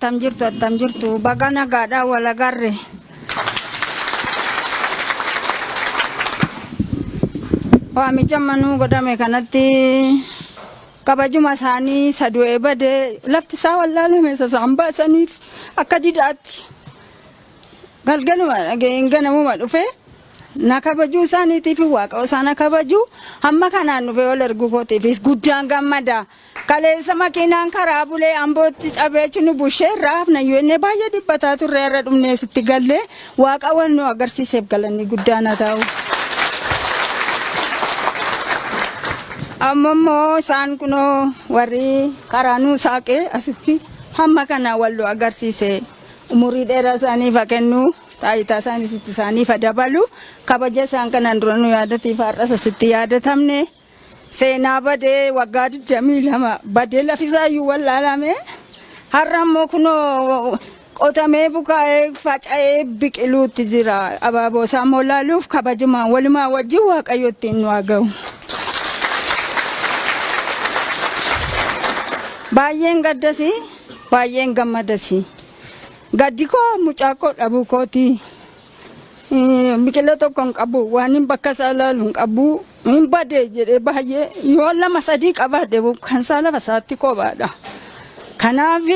Attam jirtu, attam jirtu. Baga nagaadhaan wal agarre. Waamicha amma nuu godhame kanatti kabajuma isaanii isa du'ee bade lafti isaa wallaalame isa isaan baasaniif akka didaatti galgaluma dhaga'een ganamuma dhufe na kabajuu isaaniitiif waaqa isaa na kabaju hamma kanaan dhufe wal erguu kootiifis guddaan gammada. Kaleessa makiinaan karaa bulee Ambootti cabee achi nu bushee irraa hafna iyyuu jennee baay'ee dhiphataa turre har'a dhumnee sitti gallee waaqa wal nu agarsiiseef galanni guddaan haa ta'u. Amma immoo isaan kunoo warri karaa nuu saaqee asitti hamma kana wal nu agarsiise umurii dheeraa isaaniif haa kennu taayitaa isaaniis itti isaaniif haa dabalu kabaja isaan kanaan dura nu yaadatiif har'as asitti yaadatamne. Seenaa badee waggaa 22 badee lafisaayyuu wallaalame. Har'a immoo kunoo qotamee bukaa'ee faca'ee biqiluutti jira. Abaaboo isaa immoo laaluuf kabajumaan walumaa wajjin Waaqayyo ittiin nu haa ga'u. Baay'een gaddasi, baay'een gammadasi. Gaddi koo mucaa koo dhabuu kooti. Biqila tokko hin qabu, waan hin bakka isaa ilaalu hin qabu. Hin bade jedhee baay'ee yoo lama sadii qabaadhe kan isaa lafa isaatti kophaadha. Kanaaf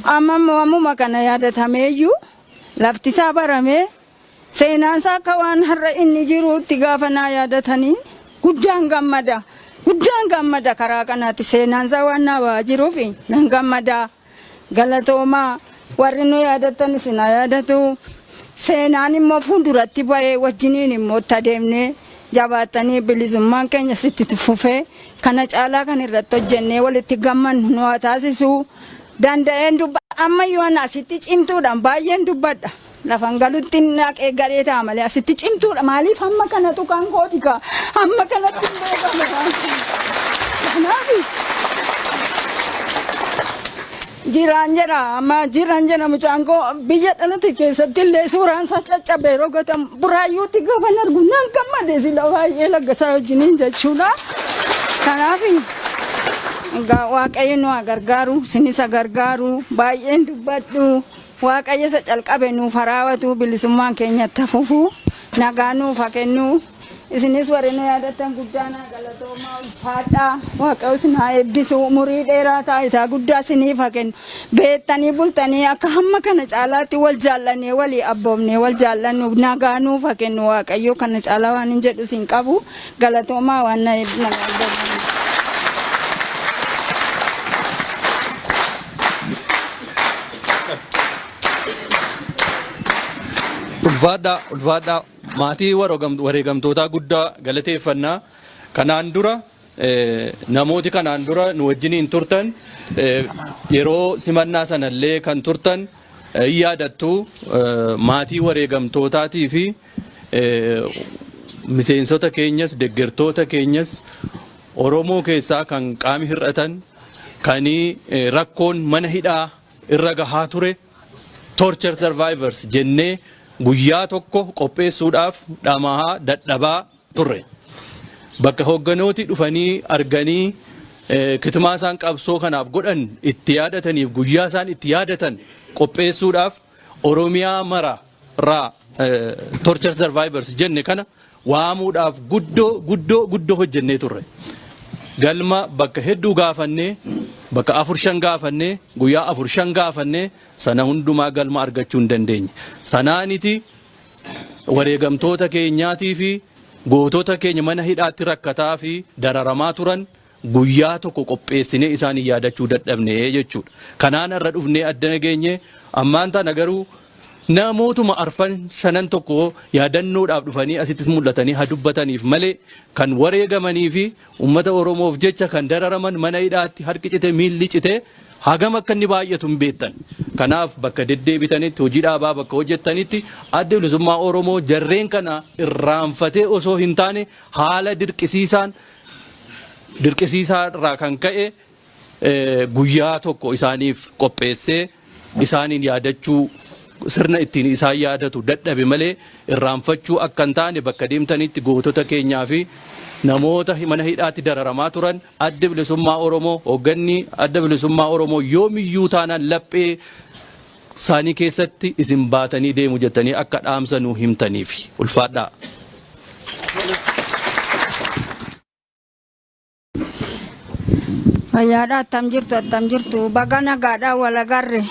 amma immoo ammuma kana yaadatameeyyuu lafti isaa baramee seenaan isaa akka waan har'a inni jiruutti gaafa naa yaadatanii guddaan gammada. Guddaan gammada karaa kanaatti seenaan isaa waan naa ba'aa jiruuf nan gammada. Galatoomaa warri nu yaadattan isin haa yaadatu. Seenaan immoo fuulduratti ba'ee wajjiniin immoo itti adeemnee jabaattanii bilisummaan keenya sitti fufee kana caalaa kan irratti hojjennee walitti gammannu nu haa taasisu. Danda'een dubba amma yoo ana asitti cimtuudhaan baay'een dubbadha. Lafan galutti naqee gadhee ta'a malee asitti cimtuudha. Maaliif hamma kana tuqaan kooti kaa hamma kanatti hin beekamu waan kanaaf. Jiraan jedha amma jiraan jedha mucaan koo biyya dhalate keessatti illee suuraan isaa caccabee yeroo gatamu buraayyuutti gaafan argu nan gammade sila baay'ee laggasaa wajjiniin jechuudha. Kanaaf egaa Waaqayyo nu haa gargaaru isinis haa gargaaru baay'een dubbadhu. Waaqayyo isa calqabe nuuf haa raawatu, bilisummaan keenya itti haa fufu, nagaa nuuf haa kennu. Isinis warri nu yaadattan guddaa naa galatoomaa ulfaadhaa. Waaqayyo isin haa eebbisu, umurii dheeraa taayitaa guddaa isiniif haa kennu. Beektanii bultanii akka hamma kana caalaatti wal jaallannee walii abboomnee wal jaallannu nagaa nuuf haa kennu Waaqayyo kana caalaa waan hin jedhu isin qabu. Galatoomaa waan na na Ulfaadhaa, ulfaadhaa. Maatii wareegamtootaa guddaa galateeffannaa. Kanaan dura namooti kanaan dura nu wajjiniin turtan yeroo simannaa sanallee kan turtan hin yaadattu maatii wareegamtootaatii fi miseensota keenyas deggertoota keenyas Oromoo keessaa kan qaami hir'atan kan rakkoon mana hidhaa irra gahaa ture torture survivors jennee guyyaa tokko qopheessuudhaaf dhamahaa dadhabaa turre. Bakka hoogganooti dhufanii arganii kitimaa isaan qabsoo kanaaf godhan itti yaadataniif guyyaa isaan itti yaadatan qopheessuudhaaf Oromiyaa mara irraa torture survivors jenne kana waamuudhaaf guddoo guddoo guddoo hojjennee turre. Galma bakka hedduu gaafannee bakka afur shan gaafannee guyyaa afur shan gaafannee sana hundumaa galma argachuu hin dandeenye. Sanaaniti wareegamtoota keenyaatii fi gootota keenya mana hidhaatti rakkataa fi dararamaa turan guyyaa tokko qopheessinee isaanii yaadachuu dadhabne jechuudha. Kanaan irra dhufnee addana geenye ammaan tana garuu namootuma arfan shanan tokko yaadannoodhaaf dhufanii asittis mul'atanii haa dubbataniif malee kan wareegamanii fi uummata Oromoof jecha kan dararaman mana hidhaatti harki cite miilli cite hagam akka inni baay'atu hin beektan. Kanaaf bakka deddeebitanitti hojii dhaabaa bakka hojjettanitti adda bilisummaa Oromoo jarreen kana irraanfatee osoo hin taane haala dirqisiisaan dirqisiisaa irraa kan ka'e guyyaa tokko isaaniif qopheessee isaaniin yaadachuu sirna ittiin isaan yaadatu dadhabe malee irraanfachuu akka hin taane bakka deemtanitti gootota keenyaa fi namoota mana hidhaatti dararamaa turan Addi Bilisummaa Oromoo, hoogganni Adda Bilisummaa Oromoo yoomiyyuu taanaan laphee isaanii keessatti isin baatanii deemu jettanii akka dhaamsa nuu himtaniifi. Ulfaadhaa. Fayyaadha, attam jirtu, attam jirtu? Baga nagaadhaa wal agarre.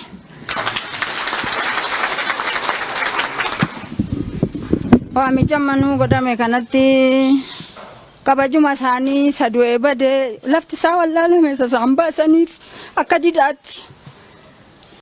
Waamicha manuu godhame kanatti kabajuma isaanii isa du'ee bade lafti isaa wallaalame isa isaan baasaniif akka didaatti.